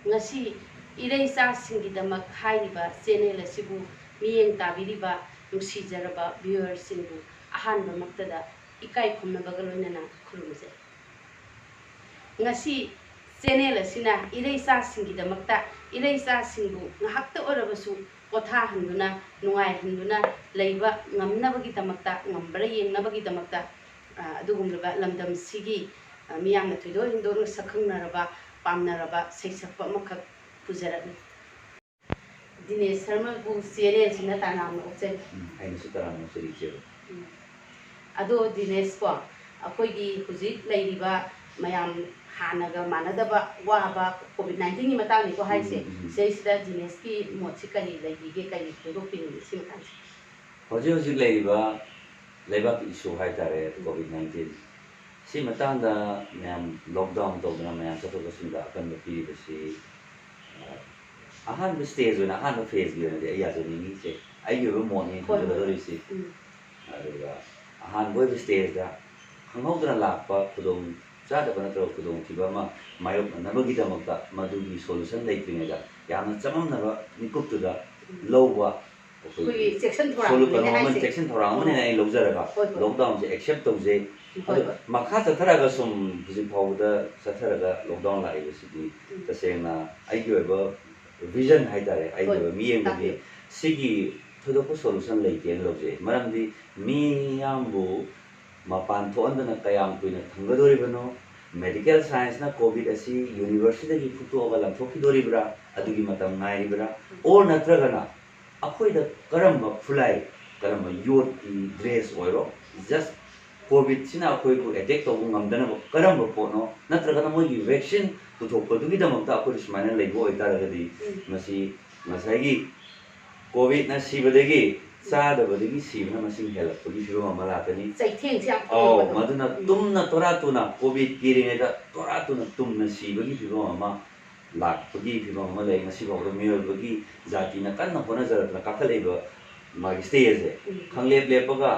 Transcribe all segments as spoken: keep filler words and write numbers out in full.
ꯉꯁꯤ ꯏꯔꯩꯆꯥꯁꯤꯡꯒꯤꯗꯃꯛ ꯍꯥꯏꯔꯤꯕ ꯆꯦꯅꯦꯜ ꯑꯁꯤꯕꯨ ꯃꯤꯠꯌꯦꯡ ꯇꯥꯕꯤꯔꯤꯕ ꯅꯨꯡꯁꯤꯖꯔꯕ ꯚ꯭ꯌꯨꯋꯔꯁꯤꯡꯕꯨ ꯑꯍꯥꯟꯕꯃꯛꯇꯗ ꯏꯀꯥꯏ ꯈꯨꯝꯅꯕꯒ ꯂꯣꯏꯅꯅ ꯈꯨꯔꯨꯝꯖꯩ꯫ ꯉꯁꯤ ꯆꯦꯅꯦꯜ ꯑꯁꯤꯅ ꯏꯔꯩꯆꯥꯁꯤꯡꯒꯤꯗꯃꯛꯇ ꯏꯔꯩꯆꯥꯁꯤꯡꯕꯨ ꯉꯥꯏꯍꯥꯛꯇ ꯑꯣꯏꯔꯕꯁꯨ ꯄꯣꯊꯥꯍꯟꯗꯨꯅ, ꯅꯨꯡꯉꯥꯏꯍꯟꯗꯨꯅ ꯂꯩꯕ ꯉꯝꯅꯕꯒꯤꯗꯃꯛꯇ, ꯉꯝꯕ꯭ꯔꯥ ꯌꯦꯡꯅꯕꯒꯤꯗꯃꯛꯇ, ꯑ, ꯑꯗꯨꯒꯨꯝꯂꯕ ꯂꯝꯗꯝꯁꯤꯒꯤ, ꯑ, ꯃꯤꯌꯥꯝꯅ ꯊꯣꯏꯗꯣꯛ ꯍꯦꯟꯗꯣꯛꯅ ꯁꯛꯈꯪꯅꯔꯕ, ꯄꯥꯝꯅꯔꯕ ꯁꯩꯁꯛꯄ ꯑꯃꯈꯛ ꯄꯨꯖꯔꯛꯂꯤ꯫ ꯗꯤꯅꯦꯁ ꯁꯔꯃꯕꯨ ꯆꯦꯅꯦꯜꯁꯤꯅ ꯇꯔꯥꯝꯅ ꯑꯣꯛꯆꯔꯤ꯫ ꯎꯝ, ꯑꯩꯅꯁꯨ ꯇꯔꯥꯝꯅ ꯑꯣꯛꯆꯔꯤ, ꯏꯆꯦꯕꯨ꯫ ꯎꯝ꯫ ꯑꯗꯣ ꯗꯤꯅꯦꯁꯀꯣ, ꯑꯩꯈꯣꯏꯒꯤ ꯍꯧꯖꯤꯛ ꯂꯩꯔꯤꯕ ꯃꯌꯥꯝ ꯍꯥꯟꯅꯒ ꯃꯥꯟꯅꯗꯕ ꯋꯥꯕ ꯀꯣꯚꯤꯗ ꯅꯥꯏꯟꯇꯤꯟꯒꯤ ꯃꯇꯥꯡꯅꯤꯀꯣ ꯍꯥꯏꯁꯦ꯫ ꯎꯝ, ꯎꯝ, ꯎꯝ꯫ ꯁꯤꯗꯩꯁꯤꯗ ꯗꯤꯅꯦꯁꯀꯤ ꯃꯣꯠꯁꯤ ꯀꯔꯤ ꯂꯩꯕꯤꯒꯦ, ꯀꯔꯤ ꯐꯣꯡꯗꯣꯛꯄꯤꯅꯤꯡꯒꯦ ꯁꯤ ꯃꯇꯥꯡꯁꯦ? ꯍꯧꯖꯤꯛ ꯍꯧꯖꯤꯛ ꯂꯩꯔꯤꯕ ꯂꯩꯕꯥꯛꯀꯤ ꯏꯁꯨ ꯍꯥꯏꯇꯥꯔꯦ, ꯎꯝ꯫ COVID nineteen. ꯁꯤ ꯃꯇꯥꯡꯗ ꯃꯌꯥꯝ ꯂꯣꯛꯗꯥꯎꯟ ꯇꯧꯗꯨꯅ ꯃꯌꯥꯝ ꯆꯠꯊꯣꯛ ꯆꯠꯁꯤꯟꯗ ꯑꯀꯟꯕ ꯄꯤꯔꯤꯕꯁꯤ, ꯑ, ꯑꯍꯥꯟꯕ ꯁ꯭ꯇꯦꯖ ꯑꯣꯏꯅ, ꯑꯍꯥꯟꯕ ꯐꯦꯖꯀꯤ ꯑꯣꯏꯅꯗꯤ ꯑꯩ ꯌꯥꯖꯅꯤꯡꯉꯤ, ꯏꯆꯦ꯫ ꯑꯩꯒꯤ ꯑꯣꯏꯕ ꯃꯣꯠꯅꯤ ꯍꯣꯏ, ꯍꯣꯏ꯫ ꯊꯝꯖꯒꯗꯧꯔꯤꯁꯤ꯫ ꯎꯝ꯫ ꯑꯗꯨꯒ ꯑꯍꯥꯟꯕ ꯑꯣꯏꯕ ꯁ꯭ꯇꯦꯖꯇ ꯈꯪꯍꯧꯗꯅ ꯂꯥꯛꯄ ꯈꯨꯗꯣꯡ ꯆꯥꯗꯕ ꯅꯠꯇ꯭ꯔꯒ ꯈꯨꯗꯣꯡꯊꯤꯕ ꯑꯃ ꯃꯥꯌꯣꯛꯅꯅꯕꯒꯤꯗꯃꯛꯇ ꯃꯗꯨꯒꯤ ꯁꯣꯂꯨꯁꯟ ꯂꯩꯇ꯭ꯔꯤꯉꯩꯗ ꯌꯥꯝꯅ ꯆꯃꯝꯅꯕ ꯃꯤꯀꯨꯞꯇꯨꯗ ꯎꯝ꯫ ꯂꯧꯕ, ꯑꯩꯈꯣꯏꯒꯤ ꯑꯩꯈꯣꯏꯒꯤ ꯆꯦꯛꯁꯤꯟ ꯊꯧꯔꯥꯡ ꯁꯣꯂꯨ-, ꯑꯃꯅꯤꯅꯦ ꯀꯩꯅꯣ ꯑꯃ ꯍꯥꯏꯁꯦ꯫ ꯆꯦꯛꯁꯤꯟ ꯊꯧꯔꯥꯡ ꯑꯣ꯫ ꯑꯃꯅꯤꯅ ꯑꯩ ꯂꯧꯖꯔꯒ ꯍꯣꯏ, ꯍꯣꯏ꯫ ꯂꯣꯛꯗꯥꯎꯟꯁꯦ ꯑꯦꯛꯁꯦꯞ ꯇꯧꯖꯩ꯫ ꯍꯣꯏ, ꯑꯗꯣ ꯍꯣꯏ꯫ ꯃꯈꯥ ꯆꯠꯊꯔꯒ ꯁꯨꯝ ꯍꯧꯖꯤꯛ ꯐꯥꯎꯕꯗ ꯆꯠꯊꯔꯒ ꯂꯣꯛꯗꯥꯎꯟ ꯂꯥꯛꯏꯕꯁꯤꯗꯤ ꯎꯝ꯫ ꯇꯁꯦꯡꯅ ꯑꯩꯒꯤ ꯑꯣꯏꯕ ꯚꯤꯖꯟ ꯍꯥꯏꯇꯥꯔꯦ, ꯑꯩꯒꯤ ꯍꯣꯏ, ꯑꯣꯏꯕ ꯃꯤꯠꯌꯦꯡꯗꯒꯤ ꯇꯥꯛꯄꯤꯌꯨ꯫ ꯁꯤꯒꯤ ꯊꯣꯏꯗꯣꯛꯄ ꯁꯣꯂꯨꯁꯟ ꯂꯩꯇꯦꯅ ꯂꯧꯖꯩ꯫ ꯃꯔꯝꯗꯤ ꯃꯤꯌꯥꯝꯕꯨ ꯃꯄꯥꯟ ꯊꯣꯛꯍꯟꯗꯅ ꯀꯌꯥꯝ ꯀꯨꯏꯅ ꯊꯝꯒꯗꯣꯔꯤꯕꯅꯣ? ꯃꯦꯗꯤꯀꯦꯜ ꯁꯥꯏꯟꯁꯅ ꯀꯣꯚꯤꯗ ꯑꯁꯤ ꯌꯨꯅꯤꯚꯔꯁꯇꯒꯤ ꯐꯨꯛꯇꯣꯛꯑꯒ ꯂꯪꯊꯣꯛꯈꯤꯗꯣꯔꯤꯕ꯭ꯔꯥ? ꯑꯗꯨꯒꯤ ꯃꯇꯝ ꯉꯥꯏꯔꯤꯕ꯭ꯔꯥ? ꯑꯣꯔ ꯅꯠꯇ꯭ꯔꯒꯅ ꯑꯩꯈꯣꯏꯗ ꯀꯔꯝꯕ ꯈꯨꯠꯂꯥꯏ, ꯀꯔꯝꯕ ꯌꯣꯠꯀꯤ ꯗ꯭ꯔꯦꯁ ꯑꯣꯏꯔꯣ, ꯖꯁ ꯀꯣꯚꯤꯗꯁꯤꯅ ꯑꯩꯈꯣꯏꯕꯨ ꯑꯦꯇꯦꯛ ꯇꯧꯕ ꯉꯝꯗꯅꯕ ꯀꯔꯝꯕ ꯄꯣꯠꯅꯣ? ꯅꯠꯇ꯭ꯔꯒꯅ ꯃꯣꯏꯒꯤ ꯚꯦꯛꯁꯤꯟ ꯄꯨꯊꯣꯛꯄꯗꯨꯒꯤꯗꯃꯛꯇ ꯑꯩꯈꯣꯏ ꯁꯨꯃꯥꯏꯅ ꯂꯩꯕ ꯑꯣꯏꯇꯥꯔꯒꯗꯤ, ꯎꯝ꯫ ꯃꯁꯤ ꯉꯁꯥꯏꯒꯤ ꯀꯣꯚꯤꯗꯅ ꯁꯤꯕꯗꯒꯤ ꯆꯥꯗꯕꯗꯒꯤ ꯁꯤꯕꯅ ꯃꯁꯤꯡ ꯍꯦꯜꯂꯛꯄꯒꯤ ꯐꯤꯕꯝ ꯑꯃ ꯂꯥꯛꯀꯅꯤ꯫ ꯆꯩꯊꯦꯡꯁꯦ ꯌꯥꯝ ꯑꯧ, ꯐꯪꯕꯗꯣ꯫ ꯃꯗꯨꯅ ꯎꯝ꯫ ꯇꯨꯝꯅ ꯇꯣꯔꯥ ꯇꯨꯅ, ꯀꯣꯚꯤꯗ ꯀꯤꯔꯤꯉꯩꯗ ꯇꯣꯔꯥ ꯇꯨꯅ ꯇꯨꯝꯅ ꯁꯤꯕꯒꯤ ꯐꯤꯕꯝ ꯑꯃ ꯂꯥꯛꯄꯒꯤ ꯐꯤꯕꯝ ꯑꯃ ꯂꯩ꯫ ꯉꯁꯤ ꯐꯥꯎꯕꯗ ꯃꯤꯑꯣꯏꯕꯒꯤ ꯖꯥꯇꯤꯅ ꯀꯟꯅ ꯍꯣꯠꯅꯖꯔꯛꯇꯅ ꯀꯥꯈꯠꯂꯛꯏꯕ ꯃꯥꯒꯤ ꯁ꯭ꯇꯦꯖꯁꯦ ꯎꯝ꯫ ꯈꯪꯂꯦꯞ ꯂꯦꯞꯄꯒ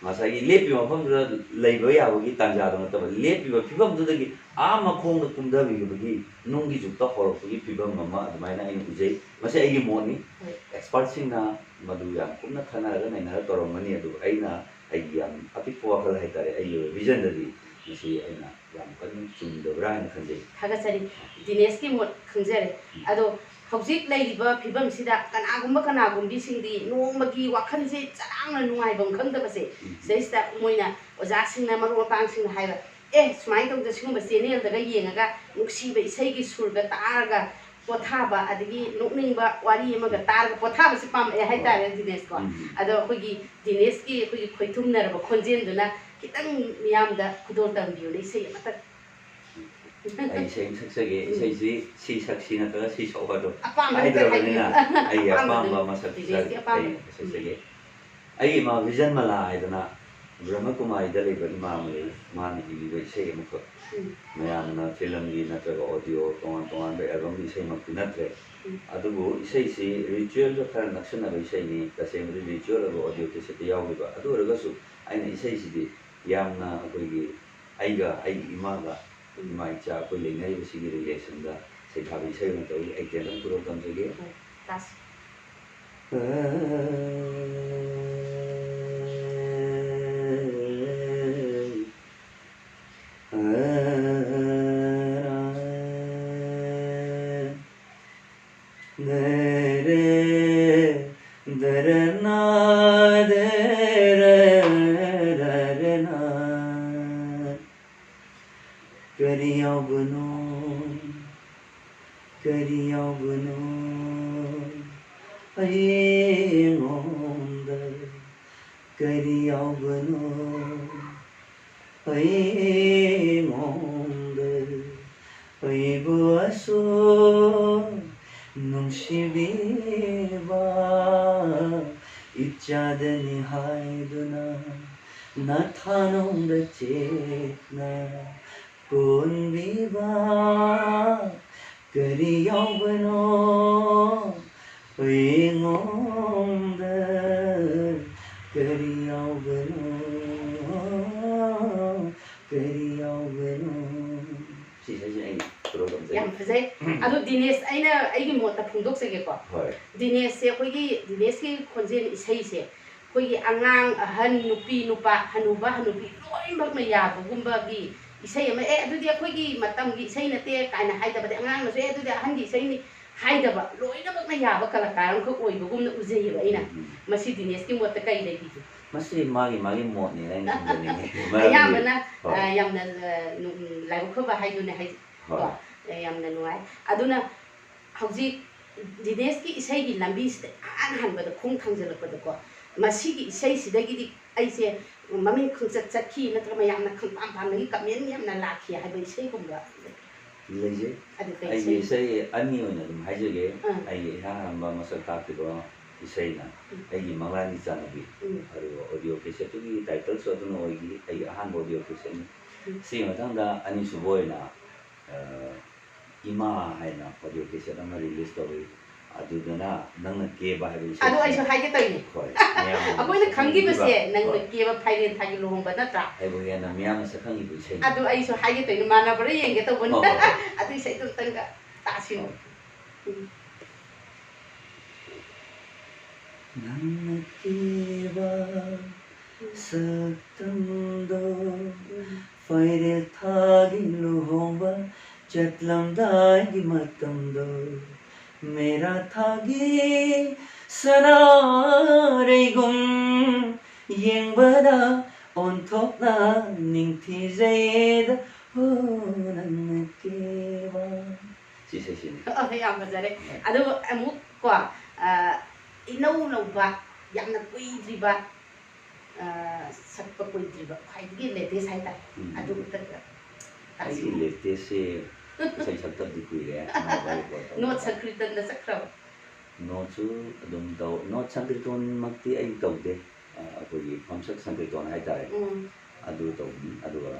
ꯉꯁꯥꯏꯒꯤ ꯂꯦꯞꯄꯤꯕ ꯃꯐꯝꯗꯨꯗ ꯂꯩꯕ ꯌꯥꯕꯒꯤ ꯇꯥꯟꯖꯥꯗꯣ ꯅꯠꯇꯕ, ꯂꯦꯞꯄꯤꯕ ꯐꯤꯕꯝꯗꯨꯗꯒꯤ ꯑꯥ ꯃꯈꯣꯡꯗ ꯀꯨꯝꯊꯕꯤꯕꯒꯤ ꯅꯨꯡꯒꯤ ꯖꯨꯛꯇ ꯍꯧꯔꯛꯄꯒꯤ ꯐꯤꯕꯝ ꯑꯃ ꯑꯗꯨꯃꯥꯏꯅ ꯑꯩꯅ ꯎꯖꯩ꯫ ꯃꯁꯤ ꯑꯩꯒꯤ ꯃꯣꯠꯅꯤ꯫ ꯍꯣꯏ꯫ ꯑꯦꯛꯁꯄꯥꯔꯠꯁꯤꯡꯅ ꯃꯗꯨ ꯌꯥꯝ ꯀꯨꯞꯅ ꯈꯟꯅꯔꯒ ꯅꯩꯅꯔ ꯇꯧꯔꯝꯒꯅꯤ, ꯑꯗꯨꯕꯨ ꯑꯩꯅ ꯑꯩꯒꯤ ꯌꯥꯝ ꯑꯄꯤꯛꯄ ꯋꯥꯈꯜ ꯍꯥꯏꯇꯥꯔꯦ, ꯑꯩꯒꯤ ꯑꯣꯏꯕ ꯚꯤꯖꯟꯗꯗꯤ ꯃꯁꯤ ꯑꯩꯅ ꯌꯥꯝ ꯀꯟꯅ ꯆꯨꯝꯗꯕ꯭ꯔꯥ ꯍꯥꯏꯅ ꯈꯟꯖꯩ꯫ ꯊꯥꯒꯠꯆꯔꯤ꯫ ꯗꯤꯅꯦꯁꯀꯤ ꯃꯣꯠ ꯈꯪꯖꯔꯦ꯫ ꯎꯝ꯫ ꯑꯗꯣ ꯍꯧꯖꯤꯛ ꯂꯩꯔꯤꯕ ꯐꯤꯕꯝꯁꯤꯗ ꯀꯅꯥꯒꯨꯝꯕ ꯀꯅꯥꯒꯨꯝꯕꯤꯁꯤꯡꯗꯤ ꯅꯣꯡꯃꯒꯤ ꯋꯥꯈꯜꯁꯦ ꯆꯔꯥꯡꯅ ꯅꯨꯡꯉꯥꯏꯐꯝ ꯈꯪꯗꯕꯁꯦ, ꯎꯝ꯫ ꯁꯤꯗꯩꯁꯤꯗ ꯃꯣꯏꯅ, ꯑꯣꯖꯥꯁꯤꯡꯅ, ꯃꯔꯨꯞ ꯃꯄꯥꯡꯁꯤꯡꯅ ꯍꯥꯏꯕ, "ꯑꯦ, ꯁꯨꯃꯥꯏꯅ ꯇꯧꯗ ꯁꯤꯒꯨꯝꯕ ꯆꯦꯅꯦꯜꯗꯒ ꯌꯦꯡꯉꯒ ꯅꯨꯡꯁꯤꯕ ꯏꯁꯩꯒꯤ ꯁꯨꯔꯒ ꯇꯥꯔꯒ ꯄꯣꯊꯥꯕ, ꯑꯗꯒꯤ ꯅꯣꯛꯅꯤꯡꯕ ꯋꯥꯔꯤ ꯑꯃꯒ ꯇꯥꯔꯒ ꯄꯣꯊꯥꯕꯁꯤ ꯄꯥꯝꯃꯛꯑꯦ" ꯍꯥꯏꯇꯥꯔꯦ, ꯗꯤꯅꯦꯁꯀꯣ꯫ ꯎꯝ꯫ ꯑꯗꯣ ꯑꯩꯈꯣꯏꯒꯤ ꯗꯤꯅꯦꯁꯀꯤ ꯑꯩꯈꯣꯏꯒꯤ ꯈꯣꯏꯊꯨꯝꯅꯔꯕ ꯈꯣꯟꯖꯦꯜꯗꯨꯅ ꯈꯤꯇꯪ ꯃꯤꯌꯥꯝꯗ ꯈꯨꯗꯣꯜ ꯇꯝꯕꯤꯌꯨꯅꯦ, ꯏꯁꯩ ꯑꯃꯇꯪ꯫ ꯑꯩ ꯏꯁꯩ ꯑꯃ ꯁꯛꯆꯒꯦ꯫ ꯎꯝ꯫ ꯏꯁꯩꯁꯤ ꯁꯤ ꯁꯛꯁꯤ ꯅꯠꯇ꯭ꯔꯒ ꯁꯤ ꯁꯛꯑꯣ ꯑꯗꯣ ꯑꯄꯥꯝꯕ ꯑꯝꯇ ꯍꯥꯏꯗ꯭ꯔꯕꯅꯤꯅ ꯍꯥꯏꯕꯤꯌꯨ꯫ ꯑꯩꯒꯤ ꯑꯄꯥꯝꯕꯗꯣ, ꯑꯄꯥꯝꯕ ꯑꯃ ꯁꯛꯆ-, ꯗꯤꯅꯦꯁꯀꯤ ꯑꯄꯥꯝꯕ꯫ ꯑꯩ ꯁꯛꯆꯒꯦ꯫ ꯑꯩꯒꯤ ꯏꯃꯥ ꯚꯤꯖꯟ ꯃꯂꯥ ꯍꯥꯏꯗꯅ ꯕ꯭ꯔꯍ꯭ꯃꯀꯨꯃꯥꯔꯤꯗ ꯂꯩꯕ ꯏꯃꯥ ꯑꯃ ꯂꯩ꯫ ꯃꯥꯅ ꯏꯕꯤꯕ ꯏꯁꯩ ꯑꯃꯈꯛ꯫ ꯎꯝ꯫ ꯃꯌꯥꯝꯅ ꯐꯤꯂꯝꯒꯤ ꯅꯠꯇ꯭ꯔꯒ ꯑꯣꯗꯤꯑꯣ ꯇꯣꯉꯥꯟ ꯇꯣꯉꯥꯟꯕ ꯑꯦꯜꯕꯝꯒꯤ ꯏꯁꯩꯃꯛꯇꯤ ꯅꯠꯇ꯭ꯔꯦ꯫ ꯎꯝ꯫ ꯑꯗꯨꯕꯨ ꯏꯁꯩꯁꯤ ꯔꯤꯆꯨꯋꯦꯜꯒ ꯈꯔ ꯅꯛꯁꯟꯅꯕ ꯏꯁꯩꯅꯤ꯫ ꯇꯁꯦꯡꯕꯗꯤ ꯔꯤꯆꯨꯋꯦꯜ ꯑꯣꯏꯕ ꯑꯣꯗꯤꯑꯣ ꯀꯦꯁꯦꯠꯇ ꯌꯥꯎꯈꯤꯕ꯫ ꯑꯗꯨ ꯑꯣꯏꯔꯒꯁꯨ ꯑꯩꯅ ꯏꯁꯩꯁꯤꯗꯤ ꯌꯥꯝꯅ ꯑꯩꯈꯣꯏꯒꯤ ꯑꯩꯒ ꯑꯩꯒꯤ ꯏꯃꯥꯒ, ꯎꯝ꯫ ꯏꯃꯥ ꯏꯆꯥ ꯑꯩꯈꯣꯏ ꯂꯩꯅꯔꯤꯕꯁꯤꯒꯤ ꯔꯤꯂꯦꯁꯟꯗ ꯁꯩꯊꯥꯕ ꯏꯁꯩ ꯑꯣꯏꯅ ꯇꯧꯏ꯫ ꯑꯩ ꯇꯦꯟꯇꯪ ꯈꯨꯗꯣꯜ ꯇꯝꯖꯒꯦ꯫ ꯎꯝ, ꯇꯥꯁꯤ꯫ ꯀꯔꯤ ꯌꯥꯎꯕꯅꯣ, ꯀꯔꯤ ꯌꯥꯎꯕꯅꯣ ꯑꯩꯉꯣꯟꯗ, ꯀꯔꯤ ꯌꯥꯎꯕꯅꯣ ꯑꯩꯉꯣꯟꯗ, ꯑꯩꯕꯨ ꯑꯁꯨꯛ ꯅꯨꯡꯁꯤꯕꯤꯕ ꯏꯆꯥꯗꯅꯤ ꯍꯥꯏꯗꯨꯅ ꯅꯊꯥꯅꯨꯡꯗ ꯆꯦꯠꯅ ꯀꯣꯟꯕꯤꯕ ꯀꯔꯤ ꯌꯥꯎꯕꯅꯣ ꯑꯩꯉꯣꯟꯗ, ꯀꯔꯤ ꯌꯥꯎꯕꯅꯣ? ꯐꯖꯩ꯫ ꯑꯗꯣ ꯗꯤꯅꯦꯁ, ꯑꯩꯅ ꯑꯩꯒꯤ ꯃꯣꯠꯇ ꯐꯣꯡꯗꯣꯛꯆꯒꯦꯀꯣ꯫ ꯍꯣꯏ꯫ ꯗꯤꯅꯦꯁꯁꯦ ꯑꯩꯈꯣꯏꯒꯤ, ꯗꯤꯅꯦꯁꯀꯤ ꯈꯣꯟꯖꯦꯜ ꯏꯁꯩꯁꯦ ꯑꯩꯈꯣꯏꯒꯤ ꯑꯉꯥꯡ, ꯑꯍꯟ, ꯅꯨꯄꯤ, ꯅꯨꯄꯥ, ꯍꯅꯨꯕ, ꯍꯅꯨꯕꯤ ꯂꯣꯏꯅꯃꯛꯅ ꯌꯥꯕꯒꯨꯝꯕꯒꯤ ꯏꯁꯩ ꯑꯃ, "ꯑꯦ, ꯑꯗꯨꯗꯤ ꯑꯩꯈꯣꯏꯒꯤ ꯃꯇꯝꯒꯤ ꯏꯁꯩ ꯅꯠꯇꯦ" ꯀꯥꯏꯅ ꯍꯥꯏꯗꯕꯗ, ꯑꯉꯥꯡꯅꯁꯨ "ꯑꯦ, ꯑꯗꯨꯗꯤ ꯑꯍꯟꯒꯤ ꯏꯁꯩꯅꯤ" ꯍꯥꯏꯗꯕ, ꯂꯣꯏꯅꯃꯛꯅ ꯌꯥꯕ ꯀꯂꯥꯀꯥꯔ ꯑꯃꯈꯛ ꯑꯣꯏꯕꯒꯨꯝꯅ ꯎꯖꯩꯌꯦꯕ ꯑꯩꯅ꯫ ꯎꯝ꯫ ꯃꯁꯤ ꯗꯤꯅꯦꯁꯀꯤ ꯃꯣꯠꯇ ꯀꯔꯤ ꯂꯩꯕꯤꯒꯦ? ꯃꯁꯤ ꯃꯥꯒꯤ ꯃꯥꯒꯤ ꯃꯣꯠꯅꯦꯅ ꯑꯩꯅ ꯊꯝꯖꯅꯤꯡꯉꯤ꯫ ꯃꯔꯝꯗꯤ ꯑꯌꯥꯝꯕꯅ ꯍꯣꯏ꯫ ꯑ, ꯌꯥꯝꯅ, ꯑ, ꯅꯨꯡ-, ꯂꯥꯏꯕꯛ ꯐꯕ ꯍꯥꯏꯗꯨꯅꯦ ꯍꯥꯏ-, ꯀꯣ꯫ ꯍꯣꯏ꯫ ꯑ, ꯌꯥꯝꯅ ꯅꯨꯡꯉꯥꯏ꯫ ꯑꯗꯨꯅ ꯍꯧꯖꯤꯛ ꯗꯤꯅꯦꯁꯀꯤ ꯏꯁꯩꯒꯤ ꯂꯝꯕꯤꯁꯤꯗ ꯏꯍꯥꯟ ꯍꯥꯟꯕꯗ ꯈꯣꯡ ꯊꯥꯡꯖꯜꯂꯛꯄꯗꯀꯣ, ꯃꯁꯤꯒꯤ ꯏꯁꯩꯁꯤꯗꯒꯤꯗꯤ ꯑꯩꯁꯦ ꯃꯃꯤꯡ ꯈꯪꯆꯠ ꯆꯠꯈꯤ, ꯅꯠꯇ꯭ꯔꯒ ꯃꯌꯥꯝꯅ ꯈꯪꯄꯥꯝ ꯄꯥꯝꯅꯒꯤ, ꯀꯃꯦꯟ ꯌꯥꯝꯅ ꯂꯥꯛꯈꯤ ꯍꯥꯏꯕ ꯏꯁꯩꯒꯨꯝꯕ? ꯂꯩꯖꯩ꯫ ꯑꯗꯨ ꯀꯩ ꯑꯩꯒꯤ ꯏꯁꯩ? ꯏꯁꯩ ꯑꯅꯤ ꯑꯣꯏꯅ ꯑꯗꯨꯝ ꯍꯥꯏꯖꯒꯦ꯫ ꯑꯥ꯫ ꯑꯩꯒꯤ ꯏꯍꯥꯟ ꯍꯥꯟꯕ ꯃꯁꯛ ꯇꯥꯛꯈꯤꯕ ꯏꯁꯩꯅ ꯎꯝ꯫ ꯑꯩꯒꯤ ꯃꯪꯂꯥꯟꯒꯤ ꯆꯥꯟꯅꯕꯤ꯫ ꯎꯝ꯫ ꯑꯗꯨꯒ audio cassette ꯇꯨꯒꯤ title ꯁꯨ ꯑꯗꯨꯅ ꯑꯣꯏꯈꯤ, ꯑꯩꯒꯤ ꯑꯍꯥꯟꯕ audio cassette ꯅꯤ꯫ ꯎꯝ꯫ ꯁꯤꯒꯤ ꯃꯊꯪꯗ ꯑꯅꯤꯁꯨꯕ ꯑꯣꯏꯅ, ꯑ, ꯏꯃꯥ ꯍꯥꯏꯅ audio cassette ꯑꯃ release ꯇꯧꯏ꯫ ꯑꯗꯨꯗꯅ ꯅꯪꯅ ꯀꯦꯕ ꯍꯥꯏꯕ ꯏꯁꯩꯁꯤꯅ ꯑꯗꯨ ꯑꯩꯁꯨ ꯍꯥꯏꯒꯦ ꯇꯧꯔꯤꯅꯦ꯫ ꯍꯣꯏ, ꯃꯌꯥꯝꯅ ꯑꯩꯈꯣꯏꯅ ꯈꯪꯈꯤꯕꯁꯦ ꯈꯪꯈꯤꯕ꯫ ꯅꯪꯅ ꯍꯣꯏ꯫ ꯀꯦꯕ ꯐꯥꯏꯔꯦꯟ ꯊꯥꯒꯤ ꯂꯨꯍꯣꯡꯕ ꯅꯠꯇ꯭ꯔꯥ? ꯑꯩꯕꯨ ꯍꯦꯟꯅ ꯃꯤꯌꯥꯝꯅ ꯁꯛꯈꯪꯉꯤꯕ ꯏꯁꯩꯅꯤ꯫ ꯑꯗꯨ ꯑꯩꯁꯨ ꯍꯥꯏꯒꯦ ꯇꯧꯔꯤꯅꯦ, ꯃꯥꯟꯅꯕ꯭ꯔꯥ ꯌꯦꯡꯒꯦ ꯇꯧꯕꯅꯤ꯫ ꯍꯣꯏ, ꯍꯣꯏ, ꯍꯣꯏ꯫ ꯑꯗꯨ ꯏꯁꯩꯗꯣ ꯑꯝꯇꯪꯒ ꯇꯥꯁꯤꯅꯦ꯫ ꯍꯣꯏ꯫ ꯎꯝ꯫ ꯅꯪꯅ ꯀꯦꯕ ꯁꯛꯇꯝꯗꯣ, ꯐꯩꯔꯦꯜ ꯊꯥꯒꯤ ꯂꯨꯍꯣꯡꯕ ꯆꯠꯂꯝꯗꯥꯏꯒꯤ ꯃꯇꯝꯗꯣ, ꯃꯦꯔꯥ ꯊꯥꯒꯤ ꯁꯅꯥꯔꯩꯒꯨꯝ ꯌꯦꯡꯕꯗ ꯑꯣꯟꯊꯣꯛꯅ ꯅꯤꯡꯊꯤꯖꯩꯗ, ꯍꯣ, ꯅꯪꯅ ꯀꯦꯕ꯫ ꯁꯤ ꯏꯁꯩꯁꯤꯅꯤ꯫ ꯑꯣ, ꯌꯥꯝ ꯐꯖꯔꯦ꯫ ꯑꯗꯨꯕꯨ ꯑꯃꯨꯛ ꯀꯣ, ꯑ, ꯏꯅꯧ ꯅꯧꯕ, ꯌꯥꯝꯅ ꯀꯨꯏꯗ꯭ꯔꯤꯕ, ꯑ, ꯁꯛꯄ ꯀꯨꯏꯗ꯭ꯔꯤꯕ, ꯈ꯭ꯋꯥꯏꯗꯒꯤ latest ꯍꯥꯏꯇꯥꯔꯦ꯫ ꯎꯝ꯫ ꯑꯗꯨ ꯑꯝꯇꯪꯒ ꯑꯩꯒꯤ ꯇꯥꯁꯤ꯫ Latest ꯁꯦ ꯏꯁꯩ ꯁꯛꯇꯕꯗꯤ ꯀꯨꯏꯔꯦ, ꯑꯅꯧꯕ record ꯇꯧꯕ꯫ ꯅꯣꯠ ꯁꯪꯀ꯭ꯔꯤꯇꯟꯗ ꯆꯠꯈ꯭ꯔꯕ? ꯅꯣꯠꯁꯨ ꯑꯗꯨꯝ ꯇꯧ-, ꯅꯣꯠ ꯁꯪꯀ꯭ꯔꯤꯇꯣꯟꯃꯛꯇꯤ ꯑꯩ ꯇꯧꯗꯦ꯫ ꯑ, ꯑꯩꯈꯣꯏꯒꯤ ꯐꯝꯁꯛ ꯁꯪꯀ꯭ꯔꯤꯇꯣꯟ ꯍꯥꯏꯇꯥꯔꯦ꯫ ꯎꯝ꯫ ꯑꯗꯨ ꯇꯧꯕꯅꯤ꯫ ꯑꯗꯨꯒ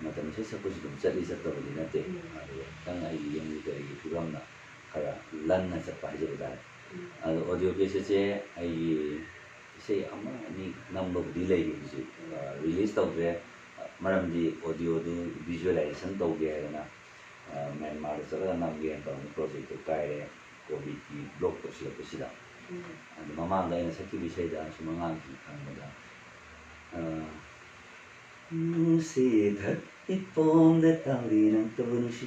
ꯃꯇꯝ ꯏꯁꯩ ꯁꯛꯄꯁꯨ ꯑꯗꯨꯝ ꯆꯠꯂꯤ, ꯆꯠꯇꯕꯗꯤ ꯅꯠꯇꯦ꯫ ꯎꯝ꯫ ꯑꯗꯨꯒ ꯈꯤꯇꯪ ꯑꯩꯒꯤ ꯌꯨꯝꯒꯤ ꯀꯔꯤꯒꯤ ꯐꯤꯕꯝꯅ ꯈꯔ ꯂꯟꯅ ꯆꯠꯄ ꯍꯥꯏꯖꯕ ꯇꯥꯔꯦ꯫ ꯎꯝ꯫ ꯑꯗꯣ audio cassette ꯁꯦ ꯑꯩꯒꯤ ꯏꯁꯩ ꯑꯃ ꯑꯅꯤ ꯅꯝꯕꯕꯨꯗꯤ ꯂꯩꯔꯤ ꯍꯧꯖꯤꯛ, ꯑ, release ꯇꯧꯗ꯭ꯔꯦ꯫ ꯃꯔꯝꯗꯤ audio ꯗꯨ visualization ꯇꯧꯒꯦ ꯍꯥꯏꯗꯅ ꯑ, ꯃ꯭ꯌꯥꯟꯃꯥꯔꯗ ꯆꯠꯂꯒ ꯅꯝꯒꯦꯅ ꯇꯧꯔꯝꯕ ꯄ꯭ꯔꯣꯖꯦꯛꯇꯨ ꯀꯥꯏꯔꯦ, ꯀꯣꯚꯤꯗꯀꯤ ꯕ꯭ꯂꯣꯛ ꯇꯧꯁꯤꯜꯂꯛꯄꯁꯤꯗ꯫ ꯎꯝ꯫ ꯑꯗꯨ ꯃꯃꯥꯡꯗ ꯑꯩꯅ ꯁꯛꯈꯤꯕ ꯏꯁꯩꯗ ꯁꯨꯝ ꯑꯉꯥꯡꯁꯤꯡ ꯈꯪꯕꯗ, ꯑ, ꯅꯨꯡꯁꯤꯊꯛ ꯏꯄꯣꯝꯗ ꯇꯥꯎꯔꯤ ꯅꯪꯇꯕꯨ ꯅꯨꯡꯁꯤ,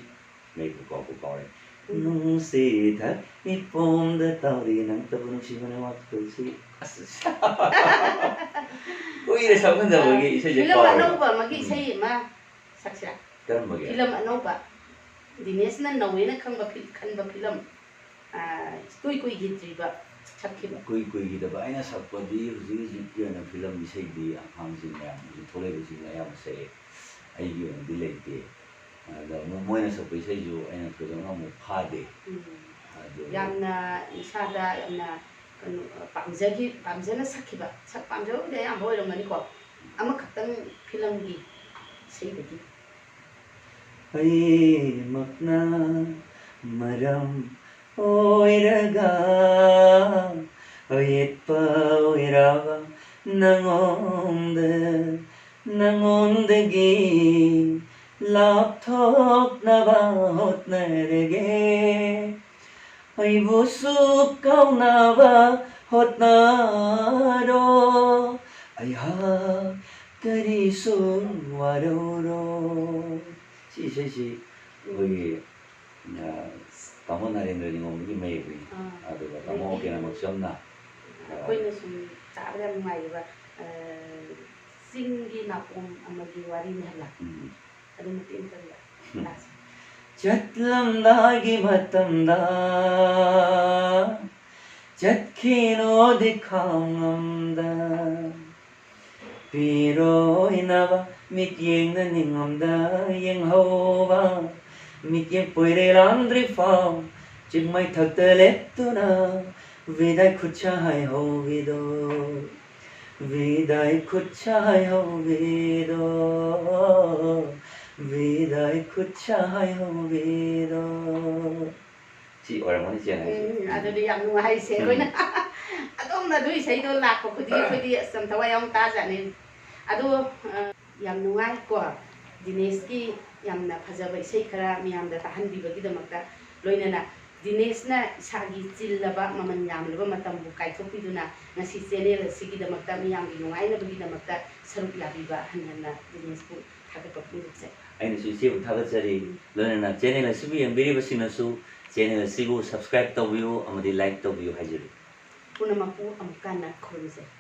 ꯃꯌꯦꯛꯄꯨ ꯀꯥꯎꯕꯨ ꯀꯥꯎꯔꯦ꯫ ꯎꯝ꯫ ꯅꯨꯡꯁꯤꯊꯛ ꯏꯄꯣꯝꯗ ꯇꯥꯎꯔꯤ ꯅꯪꯇꯕꯨ ꯅꯨꯡꯁꯤꯕꯅ ꯋꯥꯈꯜꯁꯤ꯫ ꯑꯁ, ꯀꯨꯏꯔꯦ ꯁꯛꯃꯟꯗꯕꯒꯤ ꯏꯁꯩꯁꯦ ꯐꯤꯂꯝ ꯀꯥꯎꯔꯦ꯫ ꯑꯅꯧꯕ ꯑꯃꯒꯤ ꯎꯝ꯫ ꯏꯁꯩ ꯑꯃ ꯁꯛꯁꯤꯔꯥ? ꯀꯔꯝꯕꯒꯤ? ꯐꯤꯂꯝ ꯑꯅꯧꯕ꯫ ꯗꯤꯅꯦꯁꯅ ꯅꯧꯋꯦꯅ ꯈꯪꯕ ꯐꯤ-, ꯈꯟꯕ ꯐꯤꯂꯝ, ꯑꯥ, ꯏꯀꯨꯏ ꯀꯨꯏꯈꯤꯗ꯭ꯔꯤꯕ ꯁꯛꯈꯤꯕ꯫ ꯏꯀꯨꯏ ꯀꯨꯏꯈꯤꯗꯕ꯫ ꯑꯩꯅ ꯁꯛꯄꯗꯤ ꯍꯧꯖꯤꯛ ꯍꯧꯖꯤꯛꯀꯤ ꯑꯣꯏꯅ ꯐꯤꯂꯝ ꯏꯁꯩꯗꯤ ꯑꯉꯥꯡꯁꯤꯡ ꯃꯌꯥꯝ ꯍꯧꯖꯤꯛ ꯊꯣꯛꯂꯛꯏꯕꯁꯤꯡꯅ ꯑꯌꯥꯝꯕ ꯁꯛꯑꯦ꯫ ꯑꯩꯒꯤ ꯑꯣꯏꯅꯗꯤ ꯂꯩꯇꯦ꯫ ꯑꯗ ꯑꯃꯨꯛ ꯃꯣꯏꯅ ꯁꯛꯄ ꯏꯁꯩꯁꯨ ꯑꯩꯅ ꯊꯣꯏꯗꯣꯛꯅ ꯑꯃꯨꯛ ꯐꯥꯗꯦ꯫ ꯎꯝ꯫ ꯑꯗꯨ ꯌꯥꯝꯅ ꯏꯁꯥꯗ ꯌꯥꯝꯅ ꯀꯩꯅꯣ, ꯄꯥꯝꯖꯈꯤ-, ꯄꯥꯝꯖꯅ ꯁꯛꯈꯤꯕ, ꯁꯛ ꯄꯥꯝꯖꯕꯕꯨꯗꯤ ꯑꯌꯥꯝꯕ ꯑꯣꯏꯔꯝꯒꯅꯤꯀꯣ꯫ ꯑꯃꯈꯛꯇꯪ ꯐꯤꯂꯝꯒꯤ ꯏꯁꯩꯗꯒꯤ꯫ ꯑꯩꯃꯛꯅ ꯃꯔꯝ ꯑꯣꯏꯔꯒ ꯑꯌꯦꯠꯄ ꯑꯣꯏꯔꯕ ꯅꯉꯣꯟꯗ, ꯅꯉꯣꯟꯗꯒꯤ ꯂꯥꯞꯊꯣꯛꯅꯕ ꯍꯣꯠꯅꯔꯒꯦ꯫ ꯑꯩꯕꯨꯁꯨ ꯀꯥꯎꯅꯕ ꯍꯣꯠꯅꯔꯣ, ꯑꯩꯍꯥꯛ ꯀꯔꯤꯁꯨ ꯋꯥꯔꯧꯔꯣ꯫ ꯁꯤ ꯏꯁꯩꯁꯤ ꯑꯩꯈꯣꯏꯒꯤ, ꯑ, ꯇꯥꯃꯣ ꯅꯔꯦꯟꯗ꯭ꯔ ꯅꯤꯉꯣꯝꯕꯒꯤ ꯃꯌꯦꯛꯅꯤ꯫ ꯑꯥ꯫ ꯑꯗꯨꯒ ꯇꯥꯃꯣ ꯑꯗꯒꯤ ꯀꯩꯅꯣ ꯃꯛꯆꯝꯅ, ꯑ, ꯑꯩꯈꯣꯏꯅ ꯁꯨꯝ ꯇꯥꯕꯗ ꯌꯥꯝ ꯅꯨꯡꯉꯥꯏꯈꯤꯕ, ꯑ, ꯆꯤꯡꯒꯤ ꯅꯥꯄꯣꯝ ꯑꯃꯒꯤ ꯋꯥꯔꯤꯅꯤ ꯍꯥꯏꯕ꯫ ꯎꯝ꯫ ꯑꯗꯨ ꯃꯇꯦꯛ ꯑꯃꯇꯪꯒ ꯇꯥꯁꯤ꯫ ꯆꯠꯂꯝꯗꯥꯏꯒꯤ ꯃꯇꯝꯗ ꯆꯠꯈꯤꯅꯣꯗꯤ ꯈꯪꯉꯝꯗ, ꯄꯤꯔꯣꯏꯅꯕ ꯃꯤꯠꯌꯦꯡꯅ ꯅꯤꯡꯉꯝꯗ ꯌꯦꯡꯍꯧꯕ, ꯃꯤꯠꯌꯦꯡ ꯄꯣꯏꯔꯦ ꯂꯥꯟꯗ꯭ꯔꯤ ꯐꯥꯎ ꯆꯤꯡꯃꯩꯊꯛꯇ ꯂꯦꯞꯇꯨꯅ ꯕꯤꯗꯥꯏ ꯈꯨꯠꯁꯥ ꯍꯥꯏꯍꯧꯕꯤꯗꯣ, ꯕꯤꯗꯥꯏ ꯈꯨꯠꯁꯥ ꯍꯥꯏꯍꯧꯕꯤꯗꯣ, ꯕꯤꯗꯥꯏ ꯈꯨꯠꯁꯥ ꯍꯥꯏꯍꯧꯕꯤꯗꯣ꯫ ꯁꯤ ꯑꯣꯏꯔꯝꯒꯅꯤ ꯆꯦꯟ ꯍꯥꯏꯁꯦ꯫ ꯎꯝ, ꯑꯗꯨꯗꯤ ꯌꯥꯝ ꯅꯨꯡꯉꯥꯏꯁꯦ꯫ ꯎꯝ꯫ ꯑꯩꯈꯣꯏꯅ ꯑꯗꯣꯝꯅ ꯑꯗꯨ ꯏꯁꯩꯗꯣ ꯂꯥꯛꯄ ꯈꯨꯗꯤꯡꯒꯤ ꯑꯩꯈꯣꯏꯗꯤ ꯑꯁ ꯌꯥꯝ ꯊꯋꯥꯏ ꯌꯥꯎꯅ ꯇꯥꯖꯥꯠꯅꯤ꯫ ꯑꯗꯣ, ꯑ, ꯌꯥꯝ ꯅꯨꯡꯉꯥꯏꯀꯣ꯫ ꯗꯤꯅꯦꯁꯀꯤ ꯌꯥꯝꯅ ꯐꯖꯕ ꯏꯁꯩ ꯈꯔ ꯃꯤꯌꯥꯝꯗ ꯇꯥꯍꯟꯕꯤꯕꯒꯤꯗꯃꯛꯇ, ꯂꯣꯏꯅꯅ ꯗꯤꯅꯦꯁꯅ ꯏꯁꯥꯒꯤ ꯆꯤꯜꯂꯕ ꯃꯃꯜ ꯌꯥꯝꯂꯕ ꯃꯇꯝꯕꯨ ꯀꯥꯏꯊꯣꯛꯄꯤꯗꯨꯅ ꯉꯁꯤ ꯆꯦꯅꯦꯜ ꯑꯁꯤꯒꯤꯗꯃꯛꯇ, ꯃꯤꯌꯥꯝꯒꯤ ꯅꯨꯡꯉꯥꯏꯅꯕꯒꯤꯗꯃꯛꯇ ꯁꯔꯨꯛ ꯌꯥꯕꯤꯕ ꯍꯟꯅ ꯍꯟꯅ ꯗꯤꯅꯦꯁꯄꯨ ꯊꯥꯒꯠꯄ ꯐꯣꯡꯗꯣꯛꯆꯔꯤ꯫ ꯑꯩꯅꯁꯨ ꯏꯆꯦꯕꯨ ꯊꯥꯒꯠꯆꯔꯤ꯫ ꯂꯣꯏꯅꯅ ꯆꯦꯅꯦꯜ ꯑꯁꯤꯕꯨ ꯌꯦꯡꯕꯤꯔꯤꯕꯁꯤꯡꯅꯁꯨ ꯆꯦꯅꯦꯜ ꯑꯁꯤꯕꯨ ꯁꯕꯁꯀ꯭ꯔꯥꯏꯕ ꯇꯧꯕꯤꯌꯨ ꯑꯃꯗꯤ ꯂꯥꯏꯛ ꯇꯧꯕꯤꯌꯨ ꯍꯥꯏꯖꯔꯤ꯫ ꯄꯨꯝꯅꯃꯛꯄꯨ ꯑꯃꯨꯛ ꯍꯟꯅ ꯈꯨꯔꯨꯝꯖꯔꯤ꯫